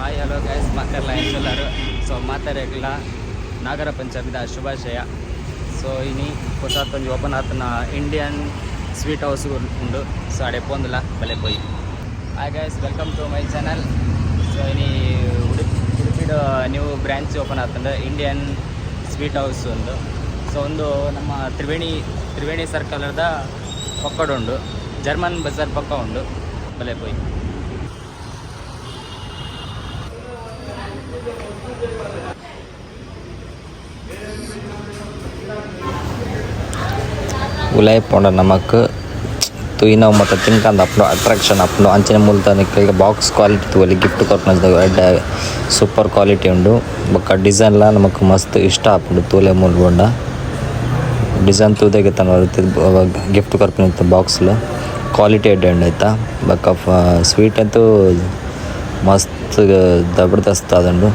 Hi hello guys, ಮಾತೆರ್ಲ ಎಂಚೊಲ್ಲರು? ಸೊ ಮಾತೆರೆಗ್ಲ ನಾಗರ ಪಂಚಮಿದ ಶುಭಾಶಯ. ಸೊ ಇನಿ ಪೊಸತ್ ಒಂಜಿ ಓಪನ್ ಆತನ ಇಂಡಿಯನ್ ಸ್ವೀಟ್ ಹೌಸ್ ಉಂಡು. ಸೊ ಅಡೆ ಪೋಂದುಲ, ಬಲೆ ಪೋಯಿ. Hi guys, welcome to my channel. So ಇನಿ ಉಡುಪಿ ಉಡುಪಿಡ್ ನ್ಯೂ ಬ್ರಾಂಚ್ ಓಪನ್ ಆತಂಡು, ಇಂಡಿಯನ್ ಸ್ವೀಟ್ ಹೌಸ್ ಒಂದು. ಸೊ ಒಂದು ನಮ್ಮ ತ್ರಿವೇಣಿ ತ್ರಿವೇಣಿ ಸರ್ಕಲ್ದ ಪಕ್ಕಡ್ ಉಂಡು, ಜರ್ಮನ್ ಬಜಾರ್ ಪಕ್ಕ ಉಂಡು. ಬಲೆ ಪೋಯಿ. ಉಲಾಯಿ ಪೋಂಡ ನಮಕ್ ತೂಯಿನವು ಮಾತ ತಿನ್ಕಂದ್ ಆಪುಂಡು, ಅಟ್ರಾಕ್ಷನ್ ಆಪುಂಡು. ಅಂಚನೆ ಮುಲ್ತ ನಿಕಲ್ಗ್ ಬಾಕ್ಸ್ ಕ್ವಾಲಿಟಿ ತೂವೊಲಿ. ಗಿಫ್ಟ್ ಕೊರ್ಪುನ ಎಡ್ಡೆ ಸೂಪರ್ ಕ್ವಾಲಿಟಿ ಉಂಡು. ಬೊಕ ಡಿಸೈನ್ ಲ ನಮಕ್ ಮಸ್ತ್ ಇಷ್ಟ ಆಪುಂಡು. ತೂಲೆ, ಮೂಲು ಪೋಂಡ ಡಿಸೈನ್ ತೂದೇ ಗಿಫ್ಟ್ ಕೊರ್ಪಿನ ಬಾಕ್ಸ್ ಲು ಕ್ವಾಲಿಟಿ ಎಡ್ಡೆ ಉಂಡು ಐತ. ಬೊಕ ಸ್ವೀಟ್ ಅಂತು ಮಸ್ತ್ ಜಬರ್ದಸ್ತ್ ಆದುಂಡು.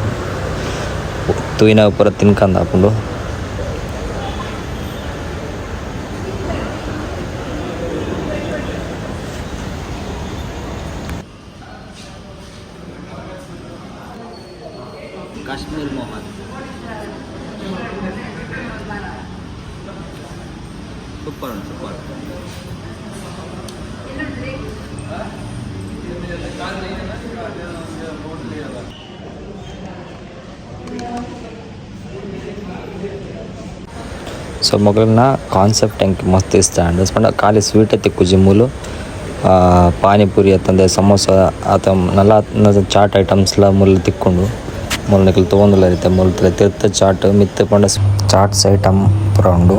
ತೂಯಿನವು ಪೂರ ತಿನ್ಕಂದ್ ಆಪುಂಡು. ಕಾಶ್ಮೀರ್ ಮೋಹನ್ ಸೂಪರ್ ಉಂಟು, ಸೂಪರ್. ಸೊ ಮೊಗಲ್ನ ಕಾನ್ಸೆಪ್ಟ್ ಎಂಕ್ ಮಸ್ತ್ ಇಷ್ಟ ಆಂಡ್. ಪಂಡ ಖಾಲಿ ಸ್ವೀಟ್ ತಿಕ್ಕುಜಿ ಮೂಲು. ಪಾನಿಪುರಿ ಅತ್ತಂದೆ ಸಮೋಸ ಅತ ನಲ ಚಾಟ್ ಐಟಮ್ಸ್ ಲ ಮೂಲು ತಿಕ್ಕುಂಡು. ಮೂಲು ನಿಕುಲು ತೂವೊಂದುಲ್ಲೆರ್ ಇತ್ತೆ ಮೂಲು ತಿರ್ತ್ ಚಾಟ್, ಮಿತ್ತ್ ಪಂಡ ಚಾಟ್ಸ್ ಐಟಮ್ ಪೂರ ಉಂಡು.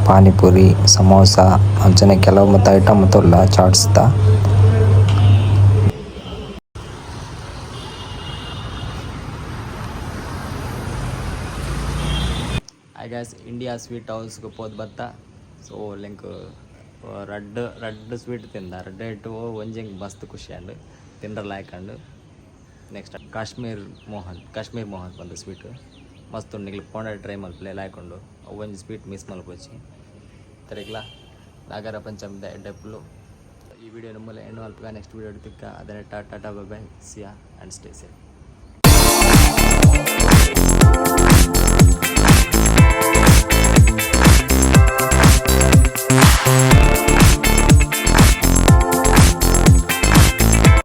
ಪಾನಿಪುರಿ, ಸಮೋಸ ಅಂಚನೆ ಕೆಲವು ಮಾತ ಐಟಮ್ ಮಾತ ಉಲ್ಲ ಚಾಟ್ಸ್ ದ. I guys, India sweet ಹೌಸ್ಗೆ ಪೋದು ಬತ್ತ. ಸೊ ಎಂಕ್ ರಡ್ಡ್ ರಡ್ಡ್ ಸ್ವೀಟ್ ತಿಂದ. ರಡ್ಡ್ ಇಟ್ಟು ಒಂಜಿ ಎಂಕ್ ಮಸ್ತ್ ಖುಷಿ ಆಂಡ್, ತಿಂಡ್ರ ಲಾಯ್ಕ್ ಆಂಡ್. ನೆಕ್ಸ್ಟ್ ಕಾಶ್ಮೀರ್ ಮೋಹನ್, ಕಾಶ್ಮೀರ್ ಮೋಹನ್ ಪಂದ್ ಸ್ವೀಟ್ ಮಸ್ತ್ ಉಂಡು. ನಿಕ್ಲು ಪೋಂಡ ಟ್ರೈ ಮಲ್ಪುಲೆ, ಲಾಯ್ಕ್ ಉಂಡು. ಅವು ಒಂಜಿ ಸ್ವೀಟ್ ಮಿಸ್ ಮಲ್ಪೊಚ್ಚಿ. ತರೆಗ್ಲ ನಾಗರ ಪಂಚಮಿದ ಎಡ್ಡೆಪ್ಪುಲು. ಈ ವಿಡಿಯೋ ನಮ್ಮಲ್ಲಿ ಎಂಡ್ ಮಲ್ಪುಗ. ನೆಕ್ಸ್ಟ್ ವಿಡಿಯೋ ತಿಕ್ಕ. ಅದನ್ನ tata, bye, see ya and stay safe.